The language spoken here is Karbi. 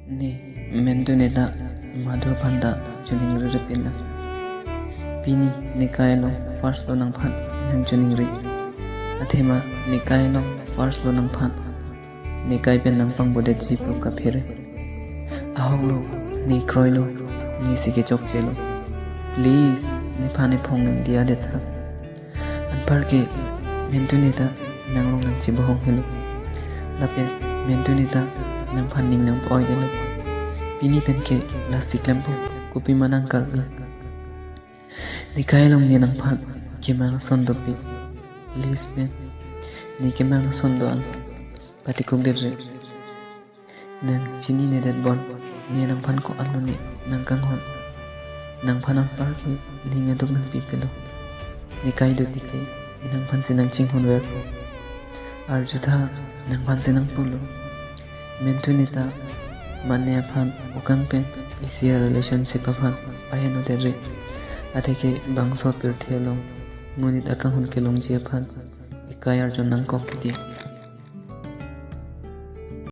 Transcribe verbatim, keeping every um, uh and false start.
Ne Mentu ne ta Madhu aphan ta choningri ripin lang. Pini ne kai along first lo nangphan nang choningri. Athema ne kai along first lo nangphan. Ne kai pen nangpangbodet ji pulo kaphere. Ahok lo, ne kroi lo, ne si kechokche lo. Please, nephan ephong nang diya det ha. Anparke Mentu ne ta nanglong nang chibohong helo. Lapen Mentu ne ta nangphan ning nangpo-oi helo. Pini penke lasi klempo, kopi ma nang karbi. Ne kai along ne nangphan kemang ason dopik. Please pen, ne kemang ason do-an patikuk det re. Nang chininedet bon, ne nangphan ko-an lo ne nang kanghon. Nangphan anparke ning aduk nangpi pilo. Ne kai do tike, nangphan si nang chinghon verpo. Arjutha, nangphan si nang pulo. Mentu ne ta mane aphan okang pen isi a-relationship aphan pahenodet re. Atheke bangso pirthe along monit akanghon kelongji aphan ekai arjon nangkok kiti.